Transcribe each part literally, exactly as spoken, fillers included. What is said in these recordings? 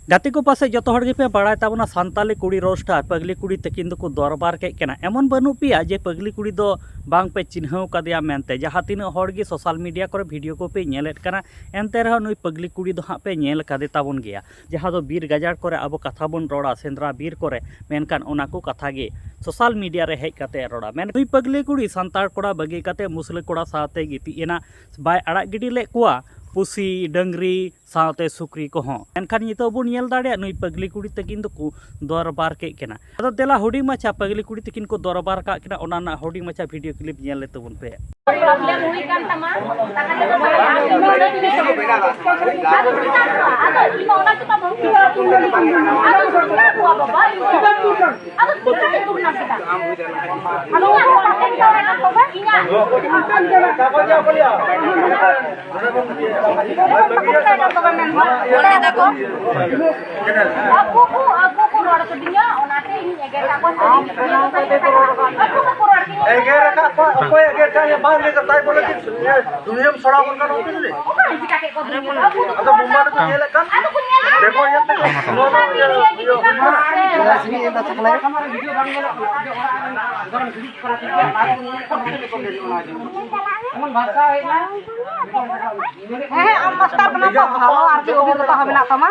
ᱜᱟᱛᱮ ᱠᱚ, ᱯᱟᱥᱮᱡ ᱡᱚᱛᱚ ᱦᱚᱲ ᱜᱮᱯᱮ ᱵᱟᱲᱟᱭ ᱛᱟᱵᱚᱱᱟ, ᱥᱟᱱᱛᱟᱞᱤ ᱠᱩᱲᱤ ᱨᱳᱥᱴᱟᱨ ᱯᱟᱹᱜᱽᱞᱤ ᱠᱩᱲᱤ ᱛᱟᱹᱠᱤᱱ ᱫᱚᱠᱚ ᱫᱚᱨᱵᱟᱨ ᱠᱮᱫ ᱠᱤᱱᱟ᱾ ᱮᱢᱚᱱ ᱵᱟᱹᱱᱩᱜ ᱯᱮᱭᱟ ᱡᱮ ᱯᱟᱹᱜᱽᱞᱤ ᱠᱩᱲᱤ ᱫᱚ ᱵᱟᱝ ᱯᱮ ᱪᱤᱱᱦᱟᱹᱣ ᱠᱟᱫᱮᱭᱟ ᱢᱮᱱᱛᱮ᱾ ᱡᱟᱦᱟᱸ ᱛᱤᱱᱟᱹᱜ ᱦᱚᱲ ᱜᱮ ᱥᱳᱥᱟᱞ ᱢᱤᱰᱤᱭᱟ ᱠᱚᱨᱮ ᱵᱷᱤᱰᱤᱭᱳ ᱠᱚᱯᱮ ᱧᱮᱞᱮᱫ ᱠᱟᱱᱟ, ᱮᱱᱛᱮ ᱨᱮᱦᱚᱸ ᱱᱩᱭ ᱯᱟᱹᱜᱽᱞᱤ ᱠᱩᱲᱤ ᱫᱚ ᱦᱟᱸᱜ ᱯᱮ ᱧᱮᱞ ᱠᱟᱫᱮ ᱛᱟᱵᱚᱱ ᱜᱮᱭᱟ᱾ ᱡᱟᱦᱟᱸ ᱫᱚ ᱵᱤᱨ ᱜᱟᱡᱟᱲ ᱠᱚᱨᱮ ᱟᱵᱚ ᱠᱟᱛᱷᱟ ᱵᱚᱱ ᱨᱚᱲᱟ ᱥᱮᱸᱫᱽᱨᱟ ᱵᱤᱨ ᱠᱚᱨᱮ, ᱢᱮᱱᱠᱷᱟᱱ ᱚᱱᱟ ᱠᱚ ᱠᱟᱛᱷᱟ ᱜᱮ ᱥᱳᱥᱟᱞ ᱢᱤᱰᱤᱭᱟ ᱨᱮ ᱦᱮᱡ ᱠᱟᱛᱮ ᱨᱚᱲᱟ᱾ ᱢᱮᱱ ᱱᱩᱭ ᱯᱟᱹᱜᱽᱞᱤ ᱠᱩᱲᱤ ᱥᱟᱱᱛᱟᱲ ᱠᱚᱲᱟ ᱵᱟᱹᱜᱤ ᱠᱟᱛᱮ ᱢᱩᱥᱞᱟᱹ ᱠᱚᱲᱟ ᱥᱟᱶᱛᱮ ᱜᱤᱛᱤᱡ ᱮᱱᱟ, ᱵᱟᱭ ᱟᱲᱟᱜ ᱜᱤᱰᱤ ᱞᱮᱫ ᱠᱚᱣᱟ ᱯᱩᱥᱤ, ᱰᱟᱹᱝᱨᱤ ᱥᱟᱶᱛᱮ ᱥᱩᱠᱨᱤ ᱠᱚᱦᱚᱸ᱾ ᱢᱮᱱᱠᱷᱟᱱ ᱱᱤᱛᱚᱜ ᱵᱚᱱ ᱧᱮᱞ ᱫᱟᱲᱮᱭᱟᱜᱼᱟ, ᱱᱩᱭ ᱯᱟᱹᱜᱽᱞᱤ ᱠᱩᱲᱤ ᱛᱟᱹᱠᱤᱱ ᱫᱚᱠᱚ ᱫᱚᱨᱵᱟᱨ ᱠᱮᱫ ᱠᱤᱱᱟ᱾ ᱟᱫᱚ ᱫᱮᱞᱟ, ᱦᱩᱰᱤᱧ ᱢᱟᱪᱷᱟ ᱯᱟᱹᱜᱽᱞᱤ ᱠᱩᱲᱤ ᱛᱟᱹᱠᱤᱱ ᱠᱚ ᱫᱚᱨᱵᱟᱨ ᱠᱟᱜ ᱠᱤᱱᱟ, ᱚᱱᱟ ᱨᱮᱱᱟᱜ ᱦᱩᱰᱤᱧ ᱢᱟᱪᱷᱟ ᱵᱷᱤᱰᱤᱭᱳ ᱠᱞᱤᱯ ᱧᱮᱞ ᱞᱮ ᱛᱟᱵᱚᱱ ᱯᱮ᱾ ᱯᱨᱚᱵᱞᱮᱢ ᱦᱩᱭ ᱠᱟᱱ ᱛᱟᱢᱟ, ᱛᱟᱦᱞᱮ ᱫᱚ ᱟᱫᱚ ᱤᱧ ᱫᱚ ᱚᱱᱟ ᱪᱮᱛᱟᱱ ᱨᱮ ᱟᱫᱚ ᱤᱧ ᱫᱚ ᱚᱱᱟ ᱪᱮᱛᱟᱱ ᱨᱮ ᱟᱫᱚ ᱥᱩᱫᱷᱨᱟᱹ ᱠᱚᱣᱟ ᱵᱟᱵᱟ, ᱤᱧ ᱫᱚ ᱟᱫᱚ ᱪᱮᱫ ᱞᱟᱹᱜᱤᱫ ᱫᱩᱨᱱᱟᱢ ᱠᱮᱫᱟ? ᱟᱫᱚ ᱤᱧᱟᱹᱜ ᱫᱚ ᱵᱟᱝ ᱠᱟᱱ ᱛᱟᱢᱟ, ᱤᱧᱟᱹᱜ ᱟᱠᱚ ᱠᱚ, ᱟᱠᱚ ᱠᱚ ᱨᱚᱲ ᱠᱟᱹᱫᱤᱧᱟ, ᱚᱱᱟᱛᱮ ᱤᱧ ᱮᱜᱮᱨ ᱠᱟᱜ ᱠᱚᱣᱟ ᱥᱮ ᱤᱧ ᱟᱠᱚ ᱠᱚ ᱨᱚᱲ ᱠᱤᱧᱟ᱾ ᱮᱜᱮᱨ ᱟᱠᱟᱫ ᱠᱚᱣᱟ, ᱚᱠᱚᱭ ᱮᱜᱮᱨ ᱠᱟᱜ ᱢᱮᱭᱟ? ᱵᱟᱝ ᱞᱟᱹᱭ ᱠᱟᱛᱮ ᱛᱟᱭ ᱵᱚᱞᱮ ᱪᱮᱫ ᱫᱩᱱᱤᱭᱟᱹᱢ ᱥᱚᱲᱟᱣ ᱜᱚᱫ ᱠᱟᱜ ᱱᱚᱝᱠᱟ ᱫᱚ? ᱚᱠᱚᱭ ᱪᱤᱠᱟ ᱠᱮᱫ ᱠᱚᱣᱟ ᱫᱩᱱᱤᱭᱟᱹ ᱫᱚ? ᱟᱵᱚ ᱫᱚ ᱟᱫᱚ ᱢᱳᱵᱟᱭᱤᱞ ᱨᱮᱠᱚ ᱧᱮᱞᱮᱫ ᱠᱟᱱ᱾ ᱟᱫᱚ ᱠᱚ ᱧᱮᱞᱟ᱾ ᱵᱮᱠᱚ ᱧᱮᱞ ᱛᱮ ᱱᱚᱣᱟ ᱫᱚ ᱤᱭᱟᱹ, ᱤᱭᱟᱹ ᱦᱩᱭᱩᱜ ᱠᱟᱱᱟ᱾ ᱦᱮᱸ, ᱦᱮᱸ, ᱟᱢ ᱢᱟᱥᱴᱟᱨ ᱠᱟᱱᱟᱢ ᱛᱚ, ᱵᱷᱟᱞᱚ ᱟᱨᱠᱤ ᱚᱵᱷᱤᱜᱽᱜᱚᱛᱟ ᱦᱚᱸ ᱢᱮᱱᱟᱜ ᱛᱟᱢᱟ,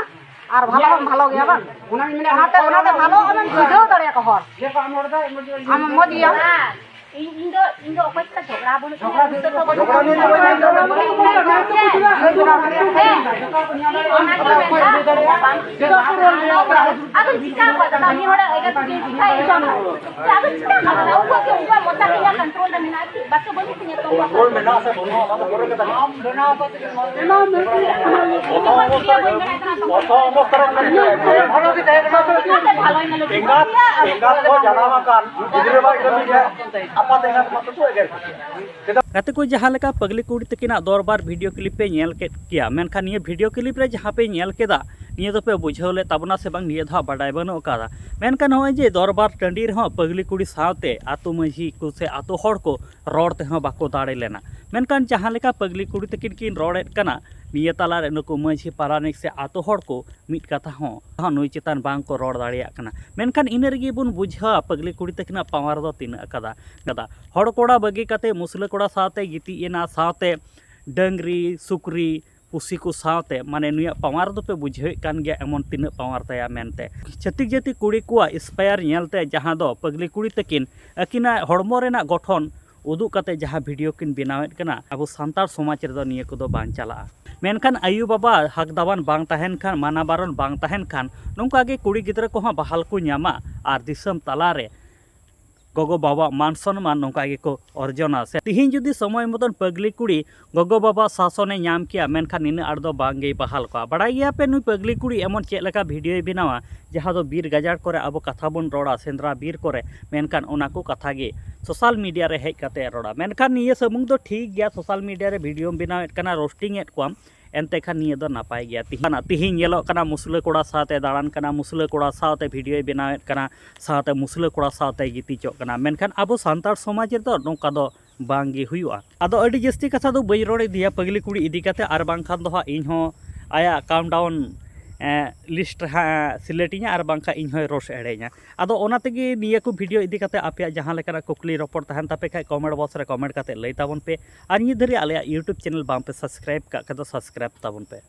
ᱟᱨ ᱵᱷᱟᱞᱚ ᱦᱚᱸ ᱵᱷᱟᱞᱚ ᱜᱮᱭᱟ ᱵᱟᱝ? ᱚᱱᱟᱛᱮ, ᱚᱱᱟᱛᱮ ᱵᱷᱟᱞᱚ ᱟᱢᱮᱢ ᱵᱩᱡᱷᱟᱹᱣ ᱫᱟᱲᱮᱭᱟᱠᱚ ᱦᱚᱲ᱾ ᱟᱢ ᱢᱚᱡᱽ ᱜᱮᱭᱟᱢ᱾ ᱤᱧ, ᱤᱧ ᱫᱚ, ᱤᱧ ᱫᱚ ᱚᱠᱚᱭ ᱥᱟᱛᱮ ᱡᱷᱚᱜᱽᱲᱟ ᱵᱟᱹᱱᱩᱜ ᱛᱤᱧᱟ, ᱡᱷᱚᱜᱽᱲᱟ ᱵᱟᱹᱱᱩᱜ ᱛᱤᱧᱟ᱾ ᱦᱮᱸ, ᱤᱧ ᱚᱱᱟ ᱜᱮ ᱢᱮᱱᱫᱟ, ᱵᱟᱝ ᱪᱤᱠᱟᱹ ᱠᱚᱣᱟ, ᱟᱫᱚ ᱪᱤᱠᱟᱹ ᱠᱚᱣᱟ, ᱢᱤᱫ ᱦᱚᱲ ᱮᱜᱮᱨ ᱠᱮᱫᱮᱭᱟ, ᱪᱤᱠᱟᱹ ᱠᱚᱣᱟ? ᱟᱫᱚ ᱪᱤᱠᱟᱹ ᱠᱚᱣᱟ, ᱩᱱᱠᱩᱣᱟᱜ ᱜᱮ, ᱩᱱᱠᱩᱣᱟᱜ ᱢᱚᱪᱟ ᱨᱮᱭᱟᱜ ᱠᱚᱱᱴᱨᱳᱞ ᱨᱮ ᱢᱮᱱᱟᱜᱼᱟ ᱠᱤ? ᱵᱟᱠᱚ ᱵᱟᱹᱱᱩᱜ ᱛᱤᱧᱟ ᱛᱚ᱾ ᱠᱚᱱᱴᱨᱳᱞ ᱢᱮᱱᱟᱜᱼᱟ ᱥᱮ ᱵᱟᱹᱱᱩᱜᱼᱟ, ᱚᱱᱟ ᱫᱚ ᱯᱚᱨᱮ ᱠᱟᱛᱷᱟ ᱠᱟᱱᱟ᱾ ᱯᱨᱚᱛᱷᱚᱢ ᱚᱵᱚᱥᱛᱟ ᱨᱮ, ᱯᱨᱚᱛᱷᱚᱢ ᱚᱵᱚᱥᱛᱟ ᱨᱮ ᱵᱷᱟᱞᱚ ᱜᱮ ᱛᱟᱦᱮᱸ ᱠᱟᱱᱟ᱾ ᱮᱸᱜᱟᱛ, ᱮᱸᱜᱟᱛ ᱠᱚ ᱡᱟᱱᱟᱢ ᱟᱠᱟᱱ ᱜᱤᱫᱽᱨᱟᱹ ᱵᱟᱭ ᱠᱟᱹᱢᱤ ᱜᱮᱭᱟ, ᱟᱯᱟᱛ ᱮᱸᱜᱟᱛ ᱢᱟᱛᱚ ᱠᱚ ᱮᱜᱮᱨ ᱠᱚᱣᱟ᱾ ᱜᱟᱛᱮ ᱠᱚ, ᱡᱟᱦᱟᱸ ᱞᱮᱠᱟ ᱯᱟᱜᱽᱞᱤ ᱠᱩᱲᱤ ᱛᱟᱹᱠᱤᱱᱟᱜ ᱫᱚᱨᱵᱟᱨ ᱵᱷᱤᱰᱤᱭᱳ ᱠᱞᱤᱯ ᱯᱮ ᱧᱮᱞ ᱠᱮᱫ ᱜᱮᱭᱟ, ᱢᱮᱱᱠᱷᱟᱱ ᱱᱤᱭᱟᱹ ᱵᱷᱤᱰᱤᱭᱳ ᱠᱞᱤᱯ ᱨᱮ ᱡᱟᱦᱟᱸ ᱯᱮ ᱧᱮᱞ ᱠᱮᱫᱟ, ᱱᱤᱭᱟᱹ ᱫᱚᱯᱮ ᱵᱩᱡᱷᱟᱹᱣ ᱞᱮᱫ ᱛᱟᱵᱚᱱᱟ ᱥᱮ ᱵᱟᱝ, ᱱᱤᱭᱟᱹ ᱫᱚ ᱦᱟᱸᱜ ᱵᱟᱰᱟᱭ ᱵᱟᱹᱱᱩᱜ ᱟᱠᱟᱫᱟ᱾ ᱢᱮᱱᱠᱷᱟᱱ ᱱᱚᱜᱼᱚᱭ ᱡᱮ ᱫᱚᱨᱵᱟᱨ ᱴᱟᱺᱰᱤ ᱨᱮᱦᱚᱸ ᱯᱟᱜᱽᱞᱤ ᱠᱩᱲᱤ ᱥᱟᱶᱛᱮ ᱟᱹᱛᱩ ᱢᱟᱹᱡᱷᱤ ᱠᱚ ᱥᱮ ᱟᱹᱛᱩ ᱦᱚᱲ ᱠᱚ ᱨᱚᱲ ᱛᱮᱦᱚᱸ ᱵᱟᱠᱚ ᱫᱟᱲᱮ ᱞᱮᱱᱟ᱾ ᱢᱮᱱᱠᱷᱟᱱ ᱡᱟᱦᱟᱸ ᱞᱮᱠᱟ ᱯᱟᱜᱽᱞᱤ ᱠᱩᱲᱤ ᱛᱟᱹᱠᱤᱱ ᱠᱤᱱ ᱨᱚᱲᱮᱫ ᱠᱟᱱᱟ, ᱱᱤᱭᱟᱹ ᱛᱟᱞᱟᱨᱮ ᱱᱩᱠᱩ ᱢᱟᱹᱡᱷᱤ ᱯᱟᱨᱟᱱᱤᱠ ᱥᱮ ᱟᱛᱳ ᱦᱚᱲ ᱠᱚ ᱢᱤᱫ ᱠᱟᱛᱷᱟ ᱦᱚᱸ ᱱᱩᱭ ᱪᱮᱛᱟᱱ ᱵᱟᱝ ᱠᱚ ᱨᱚᱲ ᱫᱟᱲᱮᱭᱟᱜ ᱠᱟᱱᱟ᱾ ᱢᱮᱱᱠᱷᱟᱱ ᱤᱱᱟᱹ ᱨᱮᱜᱮ ᱵᱚᱱ ᱵᱩᱡᱷᱟᱹᱣᱟ ᱯᱟᱹᱜᱽᱞᱤ ᱠᱩᱲᱤ ᱛᱟᱹᱠᱤᱱᱟᱜ power ᱫᱚ ᱛᱤᱱᱟᱹᱜ ᱟᱠᱟᱫᱟ᱾ ᱟᱠᱟᱫᱟ᱾ ᱦᱚᱲ ᱠᱚᱲᱟ ᱵᱟᱹᱜᱤ ᱠᱟᱛᱮ ᱢᱩᱥᱞᱟᱹ ᱠᱚᱲᱟ ᱥᱟᱶᱛᱮ ᱜᱤᱛᱤᱡ ᱮᱱᱟ, ᱥᱟᱶᱛᱮ ᱰᱟᱹᱝᱨᱤ, ᱥᱩᱠᱨᱤ, ᱯᱩᱥᱤ ᱠᱚ ᱥᱟᱶᱛᱮ, ᱢᱟᱱᱮ ᱱᱩᱭᱟᱜ power ᱫᱚᱯᱮ ᱵᱩᱡᱷᱟᱹᱣᱮᱫ ᱠᱟᱱ ᱜᱮᱭᱟ ᱮᱢᱚᱱ ᱛᱤᱱᱟᱹᱜ power ᱛᱟᱭᱟ ᱢᱮᱱᱛᱮ᱾ ᱪᱷᱟᱹᱛᱤᱠ ᱡᱟᱹᱛᱤ ᱠᱩᱲᱤ ᱠᱚᱣᱟᱜ aspire ᱧᱮᱞᱛᱮ ᱡᱟᱦᱟᱸ ᱫᱚ ᱯᱟᱹᱜᱽᱞᱤ ᱠᱩᱲᱤ ᱛᱟᱹᱠᱤᱱ ᱟᱹᱠᱤᱱᱟᱜ ᱦᱚᱲᱢᱚ ᱨᱮᱱᱟᱜ ᱜᱚᱴᱷᱚᱱ ᱩᱫᱩᱜ ᱠᱟᱛᱮ ᱡᱟᱦᱟᱸ video ᱠᱤᱱ ᱵᱮᱱᱟᱣᱮᱫ ᱠᱟᱱᱟ, ᱟᱵᱚ ᱥᱟᱱᱛᱟᱲ ᱥᱚᱢᱟᱡᱽ ᱨᱮᱫᱚ ᱱᱤᱭᱟᱹ ᱠᱚᱫᱚ ᱵᱟᱝ ᱪᱟᱞᱟᱜᱼᱟ᱾ ᱢᱮᱱᱠᱷᱟᱱ ᱟᱭᱳ ᱵᱟᱵᱟ ᱦᱟᱠ ᱫᱟᱵᱟᱱ ᱵᱟᱝ ᱛᱟᱦᱮᱱ ᱠᱷᱟᱱ, ᱢᱟᱱᱟ ᱵᱟᱨᱚᱱ ᱵᱟᱝ ᱛᱟᱦᱮᱱ ᱠᱷᱟᱱ, ᱱᱚᱝᱠᱟ ᱜᱮ ᱠᱩᱲᱤ ᱜᱤᱫᱽᱨᱟᱹ ᱠᱚᱦᱚᱸ ᱵᱟᱦᱟᱞ ᱠᱚ ᱧᱟᱢᱟ ᱟᱨ ᱫᱤᱥᱚᱢ ᱛᱟᱞᱟᱨᱮ ᱜᱚᱜᱚ ᱵᱟᱵᱟᱣᱟᱜ ᱢᱟᱱ ᱥᱚᱱᱢᱟᱱ ᱱᱚᱝᱠᱟ ᱜᱮᱠᱚ ᱚᱨᱡᱚᱱᱟ᱾ ᱥᱮ ᱛᱤᱦᱤᱧ ᱡᱩᱫᱤ ᱥᱚᱢᱚᱭ ᱢᱚᱛᱚᱱ ᱯᱟᱹᱜᱽᱞᱤ ᱠᱩᱲᱤ ᱜᱚᱜᱚ ᱵᱟᱵᱟ ᱥᱟᱥᱚᱱᱮ ᱧᱟᱢ ᱠᱮᱭᱟ, ᱢᱮᱱᱠᱷᱟᱱ ᱱᱤᱱᱟᱹᱜ ᱟᱸᱴ ᱫᱚ ᱵᱟᱝ ᱜᱮᱭ ᱵᱟᱦᱟᱞ ᱠᱚᱜᱼᱟ᱾ ᱵᱟᱲᱟᱭ ᱜᱮᱭᱟ ᱯᱮ ᱱᱩᱭ ᱯᱟᱹᱜᱽᱞᱤ ᱠᱩᱲᱤ ᱮᱢᱚᱱ ᱪᱮᱫ ᱞᱮᱠᱟ videoᱭ ᱵᱮᱱᱟᱣᱟ, ᱡᱟᱦᱟᱸ ᱫᱚ ᱵᱤᱨ ᱜᱟᱡᱟᱲ ᱠᱚᱨᱮ ᱟᱵᱚ ᱠᱟᱛᱷᱟ ᱵᱚᱱ ᱨᱚᱲᱟ, ᱥᱮᱸᱫᱽᱨᱟ ᱵᱤᱨ ᱠᱚᱨᱮ, ᱢᱮᱱᱠᱷᱟᱱ ᱚᱱᱟ ᱠᱚ ᱠᱟᱛᱷᱟ ᱜᱮ social mediaᱨᱮ ᱦᱮᱡ ᱠᱟᱛᱮ ᱨᱚᱲᱟ᱾ ᱢᱮᱱᱠᱷᱟᱱ ᱱᱤᱭᱟᱹ ᱥᱩᱢᱩᱝ ᱫᱚ ᱴᱷᱤᱠ ᱜᱮᱭᱟ, social mediaᱨᱮ videoᱢ ᱵᱮᱱᱟᱣᱮᱫ ᱠᱟᱱᱟ, roastingᱮᱫ ᱠᱚᱣᱟᱢ, ᱮᱱᱛᱮ ᱠᱷᱟᱱ ᱱᱤᱭᱟᱹ ᱫᱚ ᱱᱟᱯᱟᱭ ᱜᱮᱭᱟ᱾ ᱛᱤᱦᱤᱧ, ᱛᱤᱦᱤᱧ ᱧᱮᱞᱚᱜ ᱠᱟᱱᱟ ᱢᱩᱥᱞᱟᱹ ᱠᱚᱲᱟ ᱥᱟᱶᱛᱮ ᱫᱟᱬᱟᱱ ᱠᱟᱱᱟ, ᱢᱩᱥᱞᱟᱹ ᱠᱚᱲᱟ ᱥᱟᱶᱛᱮ videoᱭ ᱵᱮᱱᱟᱣᱮᱫ ᱠᱟᱱᱟ, ᱥᱟᱶᱛᱮ ᱢᱩᱥᱞᱟᱹ ᱠᱚᱲᱟ ᱥᱟᱶᱛᱮ ᱜᱤᱛᱤᱡᱚᱜ ᱠᱟᱱᱟ᱾ ᱢᱮᱱᱠᱷᱟᱱ ᱟᱵᱚ ᱥᱟᱱᱛᱟᱲ ᱥᱚᱢᱟᱡᱽ ᱨᱮᱫᱚ ᱱᱚᱝᱠᱟ ᱫᱚ ᱵᱟᱝ ᱜᱮ ᱦᱩᱭᱩᱜᱼᱟ᱾ ᱟᱫᱚ ᱟᱹᱰᱤ ᱡᱟᱹᱥᱛᱤ ᱠᱟᱛᱷᱟ ᱫᱚ ᱵᱟᱹᱧ ᱨᱚᱲ ᱤᱫᱤᱭᱟ ᱯᱟᱹᱜᱽᱞᱤ ᱠᱩᱲᱤ ᱤᱫᱤ ᱠᱟᱛᱮ, ᱟᱨ ᱵᱟᱝᱠᱷᱟᱱ ᱫᱚ ᱦᱟᱸᱜ ᱤᱧ ᱦᱚᱸ ᱟᱭᱟᱜ countdown list ᱨᱮ ᱦᱟᱸᱜ ᱥᱤᱞᱮᱠᱴᱤᱧᱟ, ᱟᱨ ᱵᱟᱝᱠᱷᱟᱱ ᱤᱧ ᱦᱚᱸᱭ roast ᱮᱲᱮᱧᱟ᱾ ᱟᱫᱚ ᱚᱱᱟ ᱛᱮᱜᱮ ᱱᱤᱭᱟᱹ ᱠᱚ video ᱤᱫᱤ ᱠᱟᱛᱮ ᱟᱯᱮᱭᱟᱜ ᱡᱟᱦᱟᱸ ᱞᱮᱠᱟᱱᱟᱜ ᱠᱩᱠᱞᱤ ᱨᱚᱯᱚᱲ ᱛᱟᱦᱮᱱ ᱛᱟᱯᱮ ᱠᱷᱟᱡ, comment box ᱨᱮ comment ᱠᱟᱛᱮ ᱞᱟᱹᱭ ᱛᱟᱵᱚᱱ ᱯᱮ᱾ ᱟᱨ ᱱᱤᱛ ᱫᱷᱟᱹᱨᱤᱡ ᱟᱞᱮᱭᱟᱜ YouTube channel ᱵᱟᱝ ᱯᱮ subscribe ᱠᱟᱜ ᱠᱷᱟᱡ ᱫᱚ subscribe ᱛᱟᱵᱚᱱ ᱯᱮ᱾